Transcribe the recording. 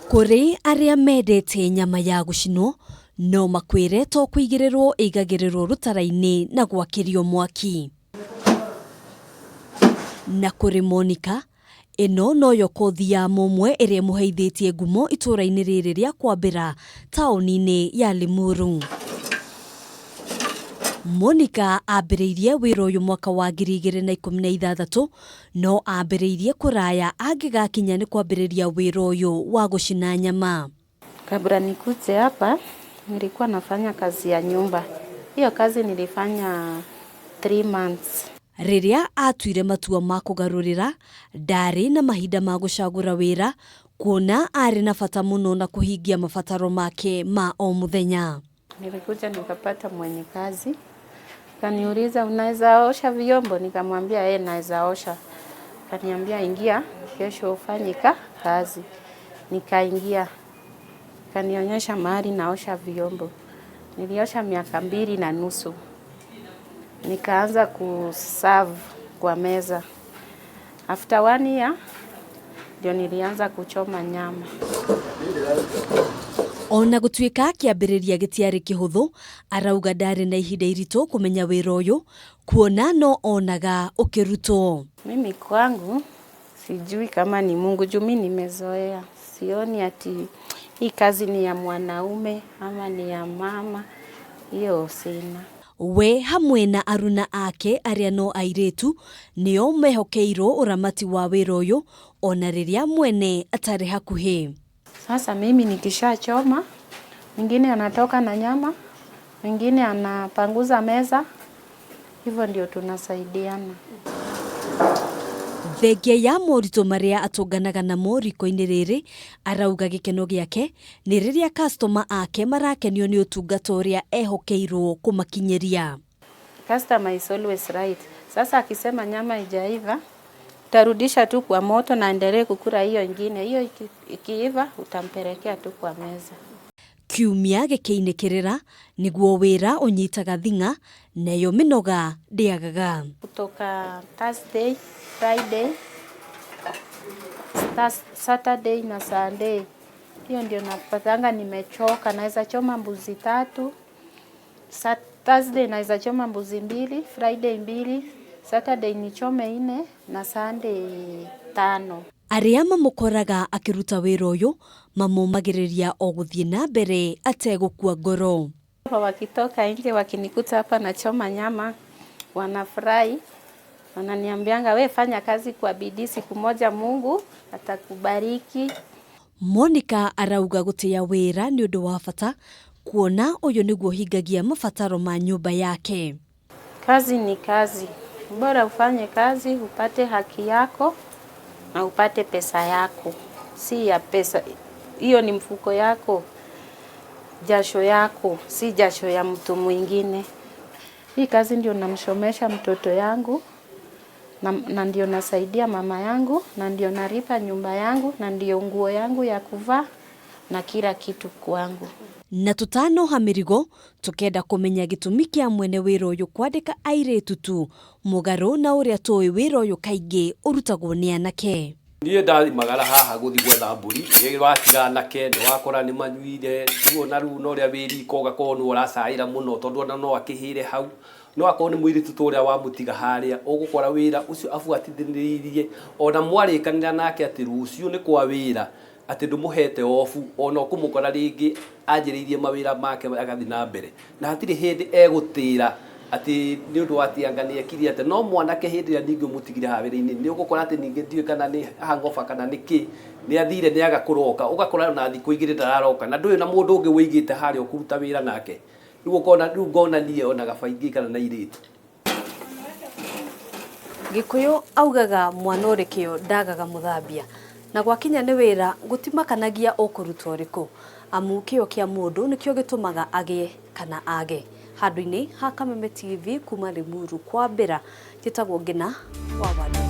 Kũrĩ arĩa mendete nyama ya gũcinwo, no makwĩre to kũigĩrĩrwo ĩigagĩrĩrwo rũtara-inĩ na gwakĩrio mwaki. Na kũrĩ Monica, ĩno noyo kothi ya mũmwe ĩrĩa ĩmũheithĩtie ngumo itũũra-inĩ rĩrĩ rĩa Kwambĩra taũni-inĩ ya Limuru. Monica ambĩrĩirie wĩra ũyũ mwaka wa 2016 no ambĩrĩirie kũraya angĩgakinya nĩ kwambĩrĩria wĩra ũyũ wa gũcina nyama. Kabla nikuje hapa nilikuwa nafanya kazi ya nyumba. Hiyo kazi nilifanya 3 months. Rĩrĩa atuire matua ma kũgarũrĩra, ndarĩ na mahinda ma gũcagũra wĩra kuona arĩ na bata mũno na kũhingia mabataro make ma o mũthenya. Nilikuja nikapata mwenye kazi, kaniuliza, "Unaweza osha vyombo?" Nikamwambia, "Eh, naweza osha." Kaniambia, "Ingia kesho ufanye kazi." Nikaingia, kanionyesha mahali naosha vyombo. Niliosha miaka 2 na nusu. Nikaanza kuserve kwa meza. After one year ndio nilianza kuchoma nyama. Ona gũtuĩka kĩambĩrĩria gĩtiarĩ kĩhũthũ, arauga ndarĩ na ihinda iritũ kũmenya wĩra ũyũ kuona no onaga ũkĩrutwo. Mimi kwangu sijui kama ni Mungu juu mi nimezoea. Sioni ati hii kazi ni ya mwanaume ama ni ya mama, hiyo sina. We hamwe na aruna ake arĩa no airĩtu nĩo mehokeirwo ũramati wa wĩra ũyũ ona rĩrĩa mwene atarĩ hakuhĩ. Sasa mimi nikishachoma, mwingine anatoka na nyama, mwingine anapanguza meza, hivyo ndio tunasaidiana. Thengia ya moritũ marĩa atũnganaga namo riko-inĩ rĩrĩ, arauga gĩkeno gĩake nĩ rĩrĩa customer ake marakenio nĩ ũtungata ũrĩa ehokeirwo kũmakinyĩria. Customer is always right. Sasa akisema nyama haijaiva, utarudisha tu kwa moto na endelee kukula hiyo ingine. Hiyo ikiiva utampelekea tu kwa meza. Kiumia gĩkĩinĩkĩrĩra nĩguo wĩra ũnyitaga thing'a nayo mĩnoga ndĩagaga. Kutoka Thursday, Friday, Saturday na Sunday. Hiyo ndio napatanga nimechoka. Naweza choma mbuzi tatu. Thursday naweza choma mbuzi mbili, Friday mbili, Saturday nichome nne na Sunday tano. Arĩa mamũkoraga akĩruta wĩra ũyũ mamũmagĩrĩria o gũthiĩ na mbere ategũkua ngoro. Wakitoka nje wakinikuta hapa nachoma nyama, wanafurahi, wananiambianga, "We fanya kazi kwa bidii, siku moja Mungu atakubariki." Monica arauga gũtĩĩa wĩra nĩ ũndũ wa bata kuona ũyũ nĩguo ũhingagia mabataro ma nyũmba yake. Kazi ni kazi, bora ufanye kazi upate haki yako na upate pesa yako, si ya pesa hiyo ni mfuko yako, jasho yako, si jasho ya mtu mwingine. Hii kazi ndio namshomesha mtoto yangu na ndio nasaidia mama yangu na ndio nalipa nyumba yangu na ndio nguo yangu ya kuvaa na kila kitu kwangu. Na tũtanoha mĩrigo tũkenda kũmenya gĩtũmi kĩa mwene wĩra ũyũ kwandĩka airĩtu tu mũgarũ na ũrĩa tũĩ wĩra ũyũ kaingĩ ũrutagwo nĩ anake. Niĩ ndathimagara haha gũthiĩ gwetha mbũri nĩ watiga anake nĩ wakora nĩ manyuire rĩu ona rĩu na ũrĩa wĩ riko ũgakorwo nĩ ũracaĩra mũno tondũ ona no akĩhĩre hau no akorwo nĩ mũirĩtu ta ũrĩa wamũtiga harĩa ũgũkora wĩra ũcio abuatithĩrĩirie ona mwarĩkanĩra nake atĩ rũciũ nĩ kwa wĩra atĩ ndũmũhete obu ona ũkũmũkora rĩngĩ anjĩrĩirie mawĩra make agathiĩ na mbere na hatirĩ hĩndĩ egũtĩra atĩ nĩ ũndũ wa atĩ anga nĩ ekire atĩ no mwanake hĩndĩ ĩrĩa ningĩ ũmũtigire haha wĩra-inĩ nĩ ũgũkora atĩ ningĩ ndiũĩ kana nĩ hangover kana nĩ kĩ nĩ athire nĩ aga kũroka ũgakora ona thikũ 2 ndararoka na ndũrĩ na mũndũ ũngĩ wĩigĩte harĩa ũkũruta wĩra nake rĩu ũkona rĩu ngona niĩ ona gaba ingĩikara na airĩtu. Gĩkũyũ augaga mwana ũrĩ kĩo ndagaga mũthambia na gwakinya nĩ wĩra gũtimakanagia ũkũruta ũrĩkũ amu kĩo kĩa mũndũ nĩkĩo gĩtũmaga agĩe kana age. Handũ-inĩ ha Kameme TV kuma Limuru kwambĩra njĩtagwo Ngina wa Wandũ.